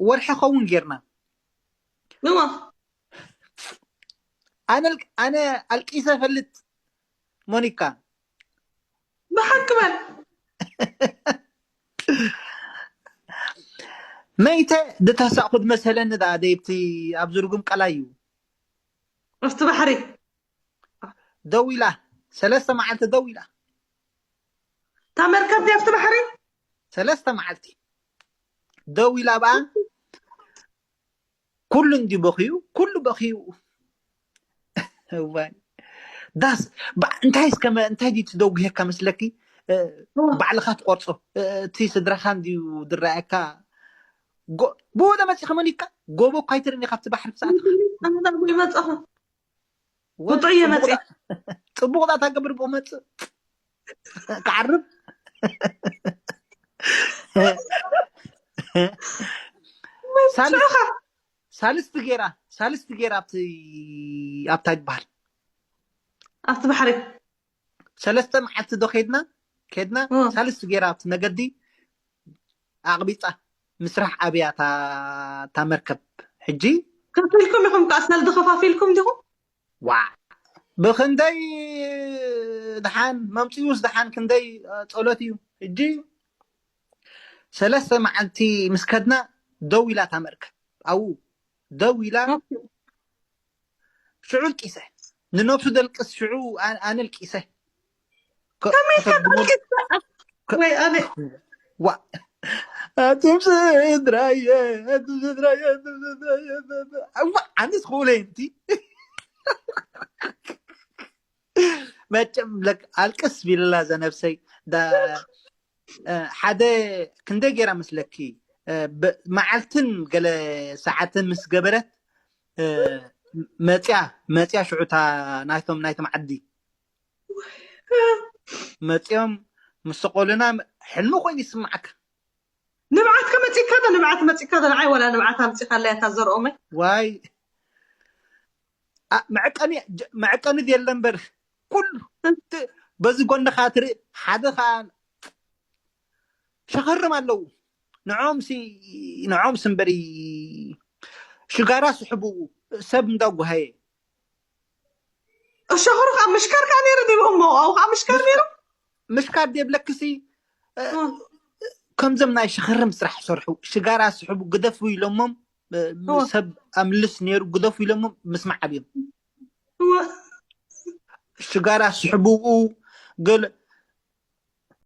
ወርሒ ኸውን ጌርና። እዋ ኣነ ኣነ ኣልቂሰ ፈልጥ ሞኒካ። ብሓቂ በል። መይተ ዝተሳእኩ ዝመሰለኒ ደኣ ደይብቲ ኣብዚ ርጉም ቀላይ እዩ። ኣብቲ ባሕሪ ደው ኢላ፣ ሰለስተ መዓልቲ ደው ኢላ። እታ መርከብ ድያ ኣብቲ ባሕሪ? ሰለስተ መዓልቲ ደው ኢላ በኣ። ኩሉ እንዲ በኽዩ፣ ኩሉ በኽዩ። እዋይ ዳስ ባ- እንታይ እስከ መ- እንታይ ድዩ ትደጉሄካ መስለኪ? እ፣ ባዕልኻ ትቆርጾ፣ እ፣ እቲ ስድራኻ እንድዩ ዝረኣየካ። ጎ- ብኡ ዶ መጺኻ መሊካ ጎቦ እኳ ኣይትርእን ኢኻ ኣብቲ ባሕሪ ክሰኣትኻ። ኣነ ዳኣ ይመጻኹ ወ- ብጥዑይ እየ ጽቡቕ መጺእ። ዳ- ጽቡቕ ዳ ታገብር ብኡ መጽእ ክዓርብ። ሳልስ- ሽዑኻ ሳልስቲ ጌራ ሳልስቲ ጌራ ኣብቲ ኣብታ ይበሃል ኣብቲ ባሕሪ ሰለስተ መዓልቲ ዶ ከድና ከድና እ። ሳልስቲ ጌራ ኣብቲ መገዲ ኣቕቢጻ ምስራሕ ኣብያ እታ እታ መርከብ። ሕጂ ከፊልኩም ኢኹም ከዓ ሰልዲ ከፋፊልኩም ዲኹም? ዋ ብክንደይ ድሓን መምፅኡስ ድሓን ክንደይ እ፣ ጸሎት እዩ። ሕጂ ሰለስተ መዓልቲ ምስ ከድና ደው ኢላ እታ መርከብ ኣብኡ ደው ኢላ ሽዑ ልቂሰ ንነብሱ ደልቅስ ሽዑ ኣነ ኣነ ልቂሰ ከ- ከመይ ኢልካ ከተርጉሞ- ተልቂስ ከ- ወይ ኣነ ዋ ኣቱም ስድራየ ኣቱም ስድራየ ኣቱም ስድራየ ዋ ኣነስ ክውለ እንቲ መቸም ለክ ኣልቅስ ቢልላ ዘነብሰይ ዳ እ፣ ሓደ ክንደይ ገይራ መስለኪ እ፣ ብ- መዓልትን ገለ ሰዓትን ምስ ገበረት እ፣ መፅያ መፅያ ሽዑታ ናይቶም ናይቶም ዓዲ መፅኦም ምስ ሰቆሉና ሕልሚ ኮይኑ ይስማዓካ። ንብዓት ከመፂካ ዶ ንብዓት መፂካ ዶ ንዓይ ወላ ንብዓት ኣምፂኻለያ እታ ዘርኦመይ ዋይ ኣ- መዕቀኒ ጀ- መዕቀኒ የለ እምበር ኩሉ እቲ በዚ ጎንኻ ትርኢ ሓደ ከዓ ሸኸርም ኣለዉ። ንዖም ሲ ንዖም ስምበሪ ሽጋራ ስሕቡ ሰብ እንዳጓሃየ እሸኽሩ ከዓ ምሽካር ከዓ ነይሩ ዲቡ እሞ ኣብኡ ከዓ ምሽካር ነይሩ ምሽካር ደብለክሲ እ፣ ከምዞም ናይ ሸኸርም ስራሕ ዝሰርሑ ሽጋራ ስሕቡ ግደፉ ኢሎሞም እ፣ እወ። ሰብ ኣምልስ ነይሩ ግደፉ ኢሎሞም ምስማዕ ኣብዮም እወ። ሽጋራ ስሕብኡ ገለ